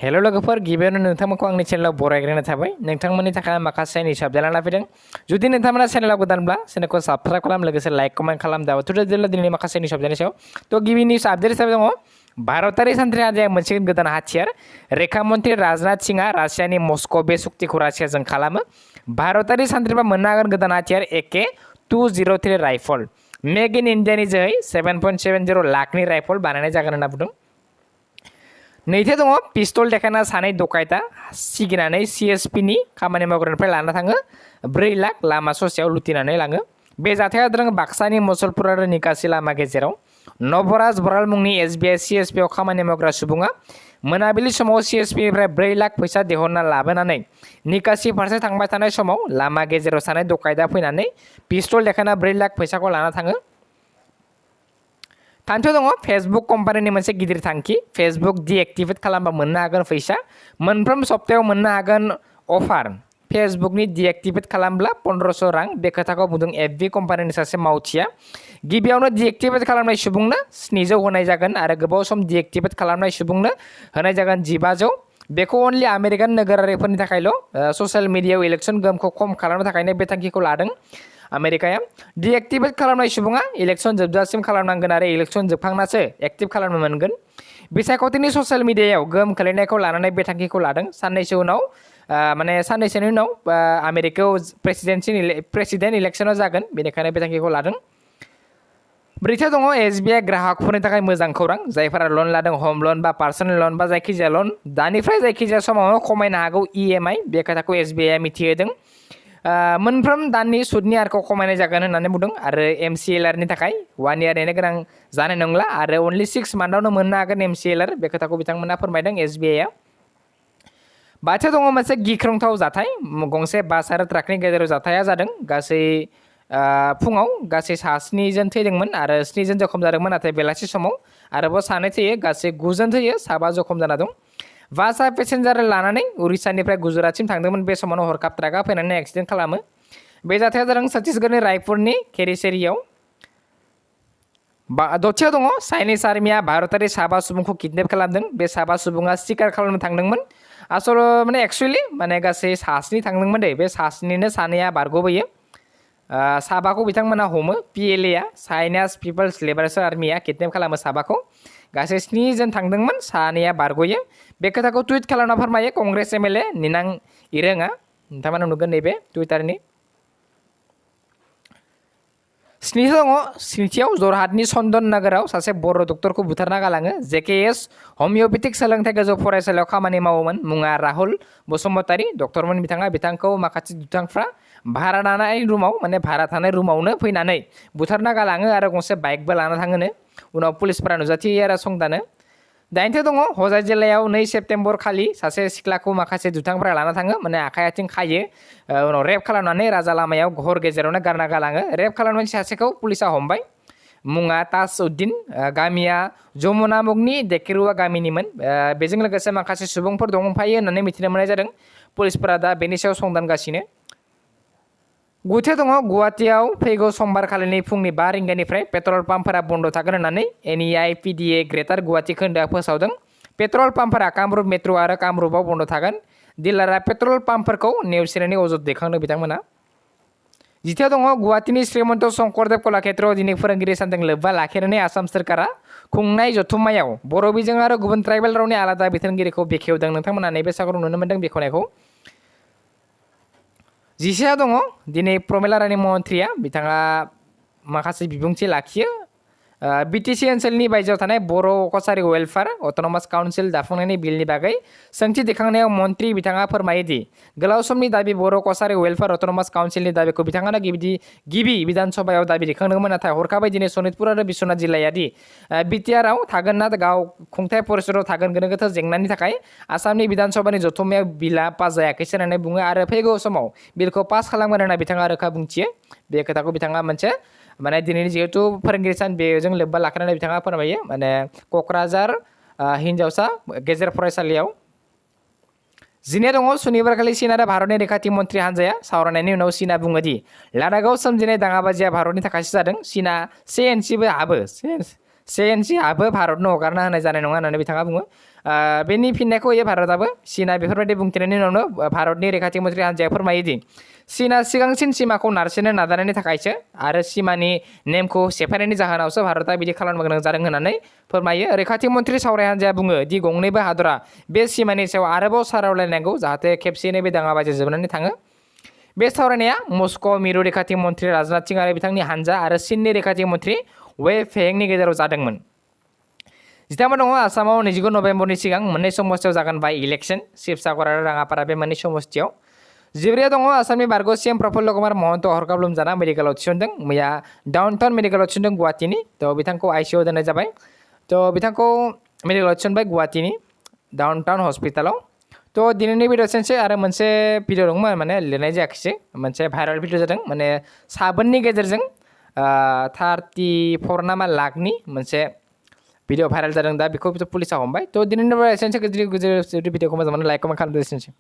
हेल' लोगोफोर गिबियावनो नोंथांमोनखौ आंनि चेनेलाव बरायग्रोनाय थाबाय नोंथांमोननि थाखाय माखासे निसाब लाना फैदों जुदि नोंथांमोना चेनेलाव गोदानब्ला चेनेलखौ साबस्क्राइब खालाम लोगोसे लाइक कमेन्ट खालाम दाबो दिनै माखासे निसाब जानायनि सायाव थ' गिबि निउस आपडेट हिसाबै दङ भारतारि सान्थ्रि हान्जाया मोनसे गोदान हाथियार रेखा मन्त्रि राजनाथ सिंहआ रासियानि मस्क' बे सुक्तिखौ रासियाजों खालामो भारतारि सान्थ्रिफ्रा मोननो हागोन गोदान हाथियार AK-203 राइफल मेक इन इन्डियानि जोहै 7.70 लाखनि राइफल बानायनाय जागोन होनना बुंदों नैथियाव दङ पिस्तल देखायना सानै डकाइटा सिगिनानै CSPनि खामानि मावग्रानिफ्राय लाना थाङो 4 लाख लामा ससेयाव लुथिनानै लाङो बे जाथाया जादों बाक्सानि मुसलपुर आरो निकासि लामा गेजेराव नवराज बराल मुंनि SBI CSPआव खामानि मावग्रा सुबुङा मोनाबिलि समाव CSPनिफ्राय 4 लाख फैसा दिहुनना लाबोनानै निकासि फारसे थांबाय थानाय समाव लामा गेजेराव सानै डकाइटा फैनानै पिस्तल देखायना 4 लाख फैसाखौ लाना थाङो थामथियाव दङ फेसबुक कम्पानिनि मोनसे गिदिर थांखि फेसबुक डिएक्टिभेट खालामबा मोननो हागोन फैसा मोनफ्रोम सप्तायाव मोननो हागोन अफार फेसबुकनि डिएक्टिभेट खालामब्ला 1500 रां बे खोथाखौ बुंदों FB कम्पानिनि सासे मावथिया गिबियावनो डिएक्टिभेट खालामनाय सुबुंनो 700 होनाय जागोन आरो गोबाव सम डिएक्टिभेट खालामनाय सुबुंनो होनाय जागोन 1500 बेखौ अनलि आमेरिकान नोगोरारिफोरनि थाखायल' ससियेल मिडियायाव इलेक्सन गोहोमखौ खम खालामनो थाखायनो बे थांखिखौ लादों आमेरिकाया डिएक्टिभेट खालामनाय सुबुङा इलेक्सन जोबजासिम खालामनांगोन आरो इलेक्सन जोबखांनासो एक्टिभ खालामनो मोनगोन बिसायख'थिनि ससियेल मिडियायाव गोहोम खोलैनायखौ लानानै बे थांखिखौ लादों साननैसोनि उनाव आमेरिकायाव प्रेसिडेन्ट इलेक्सनाव जागोन बेनिखायनो बे थांखिखौ लादों ब्रैथियाव दङ SBI ग्राहकफोरनि थाखाय मोजां खौरां जायफोरा लन लादों हम लन बा पार्सनेल लन बा जायखिजाया लन दानिफ्राय जायखिजाया समावनो खमायनो हागौ EMI बे खोथाखौ SBIआ मिथिहोदों मोनफ्रोम दाननि सुदनि हारखौ खमायनाय जागोन होननानै बुंदों आरो MCLRनि थाखाय 1 इयार नेनो गोनां जानाय नंला आरो अनलि 6 मान्थआवनो मोननो हागोन MCLR बे खोथाखौ बिथांमोना फोरमायदों SBIआ बाथियाव दङ मोनसे गिख्रंथाव जाथाय गंसे बास आरो ट्राकनि गेजेराव जाथाया जादों गासै फुङाव गासै 7 जन थैदोंमोन आरो 7 जन जखम जादोंमोन नाथाय बेलासि समाव आरोबाव 2 थैयो गासै 9 जन थैयो 7 जखम जाना दं बासआ पेसेन्जार लानानै उरिष्यानिफ्राय गुजरातसिम थांदोंमोन बे समावनो हरखाब ट्राकआ फैनानै एक्सिडेन्ट खालामो बे जाथाया जादों छत्तीसगढ़नि रायपुरनि केरिसेरियाव दथियाव दङ चाइनिज आर्मिया भारतारि 7 सुबुंखौ किडनेप खालामदों बे 7 सुबुङा शिकार खालामनो थांदोंमोन एक्चुअली गासै 7 थांदोंमोन दे बे 7निनो 2 बारग'बोयो 7खौ बिथांमोना हमो PLAआ China's people's liberation Armiya kidnap खालामो 7खौ गासै 7 जन थांदोंमोन 2 बारग'यो बे खोथाखौ टुइट खालामना फोरमायो कंग्रेस MLA निनां इरेंआ नोंथांमोना नुगोन नैबे टुइटारनि स्निथियाव जरहाटनि चन्दन नगराव सासे बर' डक्टरखौ बुथारना गालाङो JKS हमिय'पेथिक सोलोंथाइ गोजौ फरायसालियाव खामानि मावोमोन मुङा राहुल बसुमतारी डक्टरमोन बिथांखौ माखासे दुथांफ्रा भारा थानाय रुमावनो फैनानै बुथारना गालाङो आरो गंसे बाइकबो लाना थाङोनो उनाव पुलिसफोरा नुजाथियो आरो संदानो 8थियाव दङ हजाइ जिल्लायाव 2 सेप्तेम्बर खालि सासे सिख्लाखौ माखासे दुथांफ्रा लाना थाङो आखाइ आथिं खायो उनाव रेप खालामनानै राजा लामायाव हर गेजेरावनो गारना गालाङो रेप खालामनानै सासेखौ पुलिसा हमबाय मुङा ताज उद्दिन गामिया जमुना मुगनि देकेरुवा गामिनिमोन बेजों लोगोसे माखासे सुबुंफोर दंफायो होननानै मिथिनो मोननाय जादों पुलिसफोरा दा बेनि सायाव संदानगासिनो 9थियाव दङ गुवाहाटीआव फैगौ समबारखालिनि फुंनि 5 रिंगानिफ्राय पेट्रल पाम्पफोरा बन्द थागोन होननानै NEIPDA ग्रेटार गुवाहाटी खोन्दोआ फोसावदों पेट्रल पाम्पफोरा कामरुप मेट्र' आरो कामरुपआव बन्द थागोन डिलारआ पेट्रल पाम्पफोरखौ नेवसिनायनि अजद दैखांदों बिथांमोना 10थियाव दङ गुवाहाटीनि श्रीमन्त शंकरदेव कलाक्षेत्रआव दिनै फोरोंगिरि सानजों लोब्बा लाखिनानै आसाम सोरखारा खुंनाय जथुम्मायाव बर' बिजों आरो गुबुन ट्राइबेल रावनि आलादा बिथोनगिरिखौ बेखेवदों नोंथांमोना नैबे सागराव नुनो मोन्दों बेखेवनायखौ 11 दङ दिनै प्रमिला रानी मन्थ्रिया बिथाङा माखासे बिबुंथि लाखियो BTC ओनसोलनि बायजोआव थानाय बर' कसारि वेलफेयार अट'नमास काउन्सिल दाफुंनायनि बिलनि बागै सोंथि दैखांनायाव मन्थ्रि बिथाङा फोरमायोदि गोलाव समनि दाबि बर' कसारि वेलफेयार अट'नमास काउन्सिलनि दाबिखौ बिथाङानो गिबि बिधानसभायाव दाबि दैखांदोंमोन नाथाय हरखाबै दिनै सनितपुर आरो बिश्वनाथ जिल्लायादि BTRआव थागोन ना गाव खुंथाय परिषदआव थागोन गोनो गोथो जेंनानि थाखाय आसामनि बिधानसभानि जथुम्मायाव बिलआ पास जायाखैसो होननानै बुङो आरो फैगौ समाव बिलखौ पास खालामगोन होनना बिथाङा रोखा बुंथियो बे खोथाखौ बिथाङा मोनसे दिनैनि जिहेतु फोरोंगिरि सान बेजों लोब्बा लाखिनानै बिथाङा फोरमायो क'क्राझार हिनजावसा गेजेर फरायसालियाव 12 दङ सुनिबारखालि चीन आरो भारतनि रैखाथि मन्थ्रि हान्जाया सावरायनायनि उनाव चीनआ बुङोदि लादाखआव सोमजिनाय दाङाबाजिया भारतनि थाखायसो जादों चीनआ 1 इन्सिबो हाबो CNC-आबो भारतनो हगारना होनाय जानाय नङा होननानै बिथाङा बुङो। बेनि फिननायखौ होयो भारतआबो। चीनआ बेफोरबायदि बुंथिनायनि उनावनो भारतनि रैखाथि मन्थ्रि हान्जाया फोरमायोदि चीनआ सिगांसिन सिमाखौ नारसिननो नाजानायनि थाखायसो आरो सिमानि नेमखौ सेफायनायनि जाहोनावसो भारतआ बिदि खालामनो गोनां जादों होननानै फोरमायो। रैखाथि मन्थ्रि सावराय हान्जाया बुङो दि गंनैबो हादरा बे सिमानि सायाव आरोबाव सावरायलायनांगौ जाहाथे खेबसेयैनो बे दाङाबाजि जोबनानै थाङो। बे सावरायनाया मस्क' मिरु रैखाथि मन्थ्रि राजनाथ सिं आरो बिथांनि हानजा आरो चीननि रैखाथि मन्थ्रि वे फेंनि गेजेराव जादोंमोन। जिथामा दङ आसामाव 29 नभेम्बरनि सिगां मोननै समस्तियाव जागोन बाय इलेक्शन शिबसागर आरो राङापारा बे मोननै समस्तियाव। 14 दङ आसामनि बारग' CM प्रफुल्ल कुमार महन्त हरखाब लोमजाना मेडिकेलाव थिसनदों। मैया डाउनटाउन मेडिकेलाव थिसनदों गुवाहाटीनि। थ' बिथांखौ ICU दोननाय जाबाय। थ' बिथांखौ मेडिकेलाव थिसनबाय गुवाहाटीनि डाउनटाउन हस्पिटालाव। थ' दिनैनि भिडिअ सेनसै आरो मोनसे भिडिअ दंमोन माने लिरनाय जायाखिसै मोनसे भाइरेल भिडिअ जादों माने साबोननि गेजेरजों 34 ना मा लाखनि मोनसे भिडिअ भाइरेल जादों दा बेखौ पुलिसा हमबाय। थ' दिनैनि भिडिअ एसेनोसै भिडिअखौ मोजां मोनो लाइक कमेन्ट खालामदो एसेनोसै।